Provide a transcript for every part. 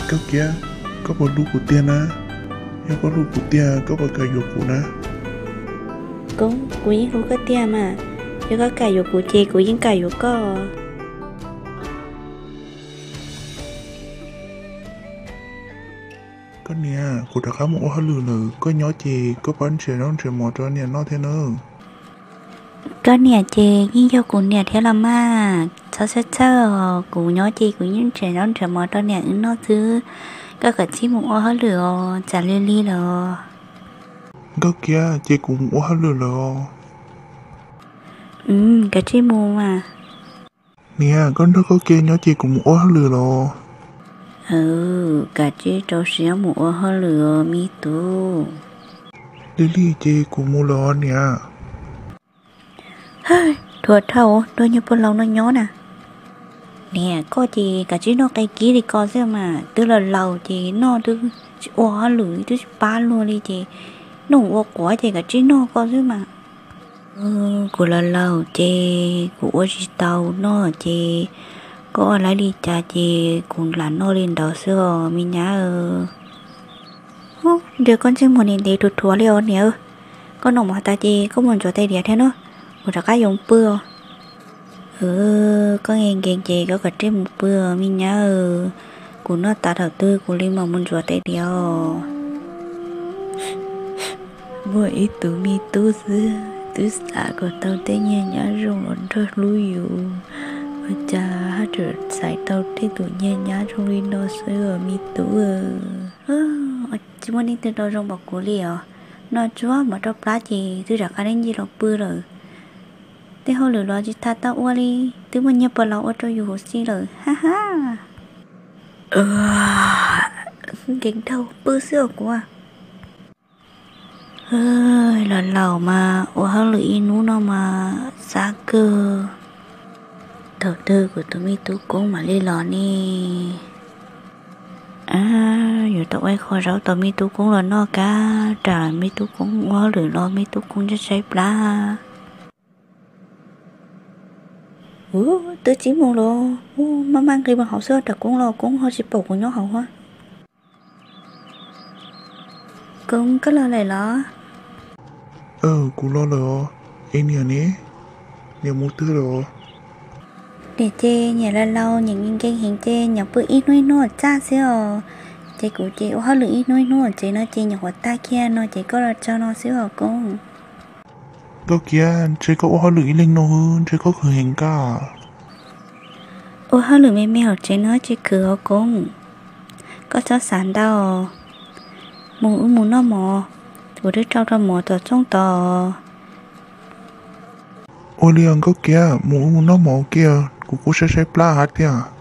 Nkauj Kiab, koj puas hlub kuv tiag na? Yog koj hlub kuv tiag koj puas kam yuav kuv na? Koob, kuv yeej hlub koj tiag mas. Yog koj kam yuav kuv ces kuv yeej kam yuav koj. Koj niam, kuv rov qab mus ua hauj lwm lawm, koj nyob ces koj pab nrhiav zaub nrhiav mov rau niam noj thiab nawb. Koj niam ces yeej yog kuv niam thiab los mas, txhob txhawj txhawj os, kuv nyob ces kuv yeej nrhiav zaub nrhiav mov rau niam wb noj xwb. Koj kav tsij mus ua hauj lwm os, tsam li lig lawm os. Nkauj Kiab, ces kuv mus ua hauj lwm lawm os. Kav tsij mus mas. Niam, koj nrog Nkauj Kiab nyob ces kuv mus ua hauj lwm los. Kav tsij rau siab mus ua hauj lwm os me tub. Lig lig ces kuv mus lawm os niam. Thuam dhau, nrog niag pog laus no nyob na. Niam, koj ces kav tsij noj qe kib li ko xwb mas, twb laus laus ces noj twb tsis ua hauj lwm twb tsis pab luag li ces noj ua quav ces kav tsij noj koj xwb mas. Kuv laus laus ces kuv ua tsis tau noj ces koj ua lawv li cas ces kuv lam noj li ntawd xwb os me nyab. Nrhiav koj ntsej muag ntev ntev thuam thuam li os niam. Koj noj mov tas ces koj mus ntxuav tais diav thiab na, kuv rov qab yuav pw os. Koj nkees nkees ces koj kav tsij mus pw os me nyab. Kuv noj tas thaum twg kuv li mam mus ntxuav tais diav os. Muaj ib tug me tub xwb twb xav kom tau tej nyiaj nyab zoo los nrog hlub yus, ua cas haj tseem xaiv tau tej tus nyiaj nyab zoo li no xwb os me tub. Tsis muaj leej twg tau zoo npaum kuv li os. Noj tsuag mov rau plab ces twb rov qab ncig los pw lawm. Tej hauj lwm los tsis tas tau ua li, twb muaj niag pog laus ua rau yus huv si lawm hab hab. Nkees dhau pw xwb os kuv. Laus laus mas ua hauj lwm ib hnub no mas xab kawg. Thaum twg kuv tus me tub Koob mam li los ne? Yuav tau ua ib qho zaub tos me tub Koob los noj, kab ram me tub Koob ua hauj lwm los me tub Koob saib saib plab. Twb tsis mus los, maj maj nqis mus hauv xwb, ram Koob los Koob ho tsis pom kuv nyob hauv. Koob, koj los lawm los? Kuv los lawm os. Es niam ne? Niam mus twg lawm? Niam ces niam laus laus, niam nkees nkees heev ces niam pw ib hnub ib hnub txaj xwb os. Ces kuv ces ua hauj lwm ib hnub ib hnub tsev no ces nyuam qhuav tag kiag no ces koj los txog no xwb os Koob. Nkauj Kiab, ntshe koj ua hauj lwm ib leeg no xwb, ntshe koj khwv heev kawg. Ua hauj lwm me me hauv tsev no tsis khwv os Koob. Koj txhob xav ntau. Mus wb mus noj mov, kuv twb rau rau mov tom txooj tod. Ua li os Nkauj Kiab, mus wb mus noj mov kiag, kuv kuj saib saib plab hab tiag.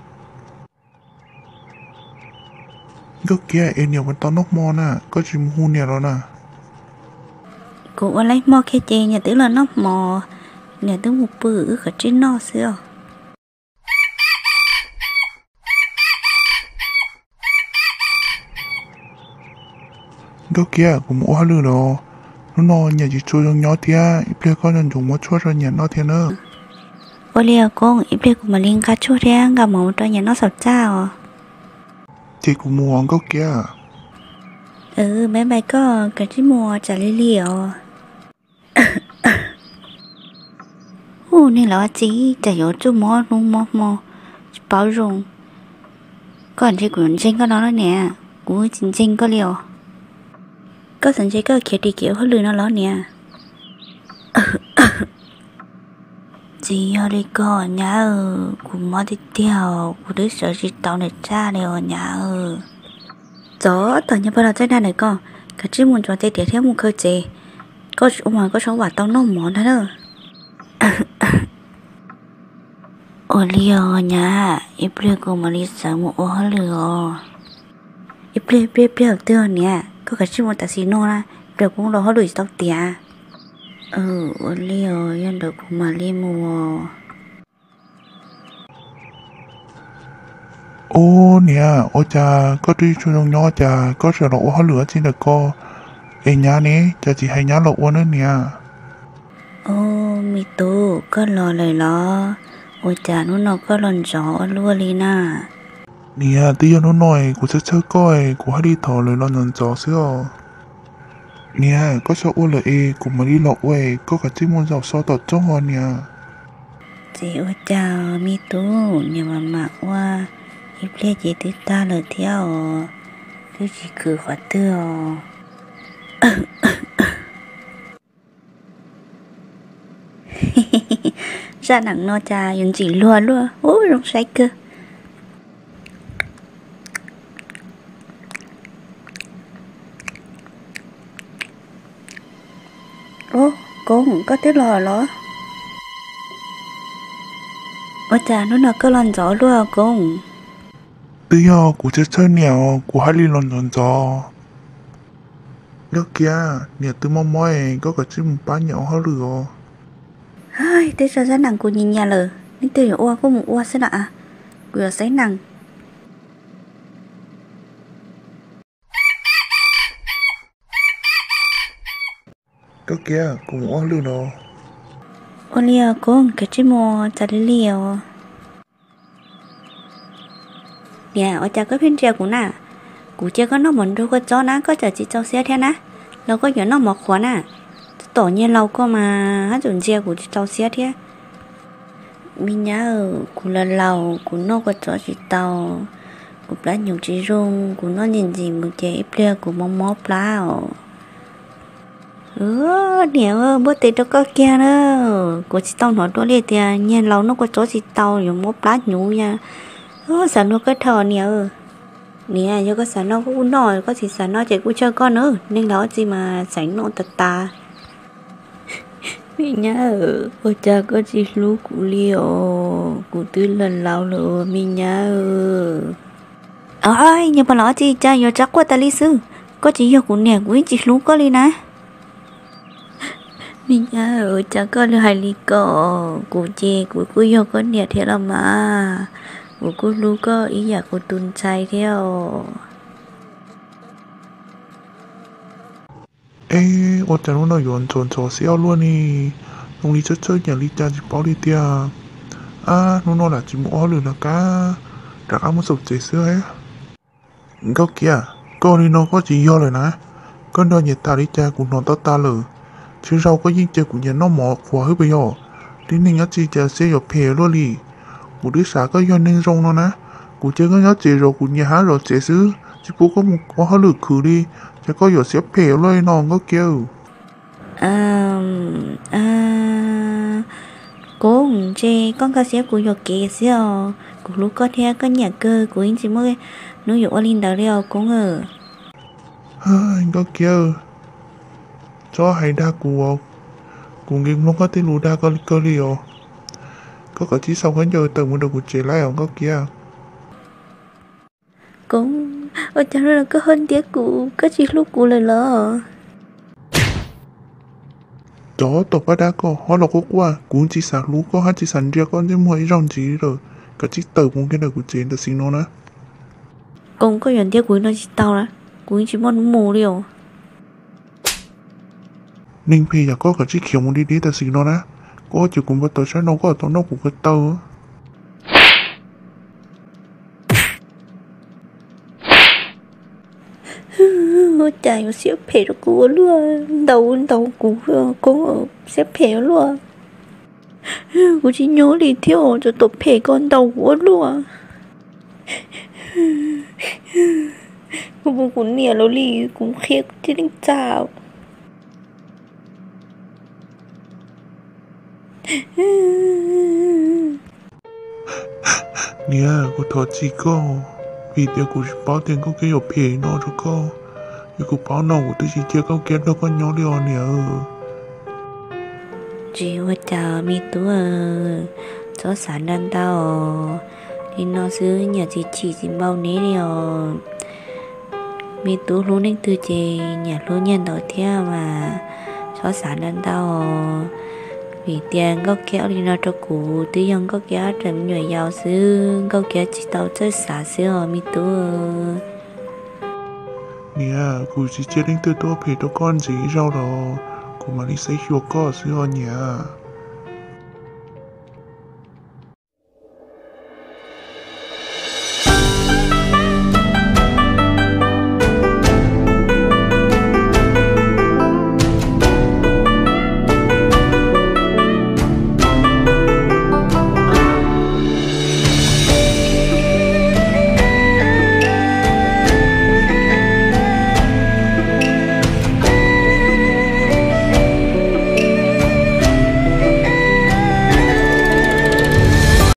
Nkauj Kiab, es niam puas tau noj hmo na, koj tsis mus hu niam los na? Kuv ua laib hmo kiag ces niam twb los noj hmo, niam twb mus pw, wb kav tsij noj xwb os. Nkauj Kiab, kuv mus ua hauj lwm los, hnub no niam tsis tshua zoo nyob thiab, ib pliag koj nco ntsoov muab tshuaj rau niam noj thiab nawb. Ua li os Koob, ib pliag kuv mam li nqa tshuaj thiab nqa mov rau niam noj saum txaj os. Ces kuv mus os Nkauj Kiab. Bye bye koj, kav tsij mus tsam li lig os. Ub, niag laus txiv, cas yuav txuj mob hnub mob hmo, tsis paub zoo. Koj ntshe kuv ntseeg koj no los niam, kuv tsis ntseeg koj li os. Koj xav ntshe koj khiav dim kev ua hauj lwm no los niam? Tsis yog li ko nyab, kuv mob tiag tiag, kuv twb sawv tsis tau nram txaj li os nyab. Txog tom niag pog laus txawj dag ntawm ko, kav tsij mus ntxuav tais diav thiab mus khaws tsev, koj tsis ua mas koj txhob vam tau noj mov ntag na. Ua li os nyab, ib pliag kuv mam li sawv mus ua hauj lwm os. Ib pliag, ib pliag, ib pliag twg niam, koj kav tsij mus tam sim no na, ib pliag kuv los hauj lwm tsis tau tiav. Ua li os, yog ntawd kuv mam li mus. Ub niam, ua cas koj twb tsis tshua zoo nyob cas koj tseem los ua hauj lwm ua tsi ntawm ko? Es nyab ne, cas tsis hais nyab los ua nawb niam? Ub, me tub, koj los lawm los? Ua cas hnub no koj los ntxov ua luaj li na? Niam, twb yog hnub no kuv txhawj txhawj koj, kuv haj li thov lawv los ntxov ntxov xwb os. Niam, koj txhob ua lawm es kuv mam li los ua, koj kav tsij mus zaum so tom txoog os niam. Txiv, ua cas me tub, niam mam mam ua, ib pliag ces twb tag lawm thiab os, twb tsis khwv qhov twg os. Zaj neeg no cas yuav ntxim luag luaj, ub, zoo saib kawg. Ub, Koob, koj twb los los? Ua cas hnub no koj los ntxov luaj, Koob? Twb yog kuv txhawj txhawj niam os, kuv haj li los ntxov ntxov. Nkauj Kiab, niam twb mob mob es koj kav tsij mus pab niam ua hauj lwm os. Hais, tej zaj neeg kuv nyiam nyiam lawm, leej twg yuav ua kuj mus ua xwb na, kuv yuav saib neeg. Nkauj Kiab, kuv mus ua hauj lwm no. Ua li os Koob, kav tsij mus txav li li os. Niam, ua cas koj pheej ntsia kuv na? Kuv cia koj noj mov nrog kua txob na, koj txawm tsis txaus siab thiab na, los koj yuav noj mov qhuav na. Tab tom nyiag laus koj mas haj tseem ntsia kuv tsis txaus siab thiab. Me nyab, kuv laus laus kuv noj kua txob tsis tau, kuv plab hnyuv tsis zoo, kuv noj ntxim ntxim mus ces ib pliag kuv mob mob plab os. Niam, npuaj tes rau koj kiag na, kuv tsis tau hnov dua li tias nyiag laus noj kua txob tsis tau yuav mob plab hnyuv yas. Xav luag koj dhau niam. Niam, yog koj xav noj kuj noj, koj tsis xav noj ces kuj tsawg koj na, neeg laus txij mas xaiv noj tas tas. Me nyab, ua cas koj tsis hlub kuv li os? Kuv twb laus laus lawm me nyab. Os, nyuag pog laus txij cas yuav tsav quaj tas li xwb. Koj tsis yog kuv niam kuv yeej tsis hlub koj li na. Me nyab, ua cas koj li hais li ko? Kuv ces kuv kuj yog koj niam thiab los mas, kuv kuj hlub koj ib yam kuv tus ntxhais thiab os. Eb, ua cas hnub no yuav ntxhov ntxhov xiab luaj ne? Zoo li txhawj txhawj nyiam li cas tsis paub li tiag. Ab, hnub no lam tsis mus ua hauj lwm los kav, rov qab mus xaus tsev xwb. Nkauj Kiab, koj li no koj tsis yog lawm na. Koj nrog nyias tham li cas kuv hnov tau tas lawm. Tsawg zaus koj yeej cia kuv nyias noj mov qhuav xwb puas yog? Tib neeg nyob txij cas siab yuav phem luaj li. Kuv twb xav koj yog neeg zoo no na. Kuv cia koj nyob tsev zov kuv nyias hab zov tsev xwb, tsis pub koj mus ua hauj lwm khwv li, ces koj yuav siab phem luaj li no Nkauj Kiab. Koob, ntshe koj nkag siab kuv yuam kev xwb os. Kuv hlub koj thiab koj nyiam kawg, kuv yeej tsis muaj hnub yuav ua li ntawd li os Koob. Nkauj Kiab, txhob hais dag kuv, kuv nkees mloog koj tej lus dag kawg li kawg li os. Koj kav tsij xaus khaub ncaws tawm mus rau kuv tsev lawm os Nkauj Kiab. Koob, ua cas hnub no koj ho ntiab kuv, koj tsis hlub kuv lawm los? Cov tom paj dab koj ho los quaj quaj, kuv tsis xav hlub koj hab tsis xav ntsia koj ntsej muag ib zaug ntxiv lawm, kav tsij tawm mus kiag ntawm kuv tsev tam sim no na. Koob, koj yuav ntiab kuv no tsis tau na, kuv yeej tsis muaj hnub mus li os. Neeg phem yam koj kav tsij khiav mus deb deb tam sim no na, koj ces kuv npau taws saib no koj tau noj kuv ko taw. Ua cas yuav siab phem rau kuv ua luaj, ntaus ntaus kuv, Koob, siab phem ua luaj. Kuv tsis nyob li thiab, cov tom phem ko ntaus kuv ua luaj. Kuv mus kuv niam lawv li, kuv qhia kuv tib leej txaj. Niam, kuv thov txim koj, vim tias kuv tsis paub tias Nkauj Kiab yuav phem no rau koj. Yog kuv paub no kuv twb tsis cia Nkauj Kiab nrog koj nyob li os niam. Tsis ua cas me tub, txhob xav ntau ntau, li no xwb nyiam tsis chim tsis npau neb li os. Me tub hlub leej twg ces nyiam hlub nyiag ntau thiab mas, txhob xav ntau ntau. Vim tias Nkauj Kiab ua li no rau kuv twb yog Nkauj Kiab tseem me nyuam yaus xwb, Nkauj Kiab tsis tau txawj xav xwb os me tub. Niam, kuv tsis cia leej twg tuaj phem rau koj ntxiv ib zaug los, kuv mam li saib xyuas koj xwb os niam.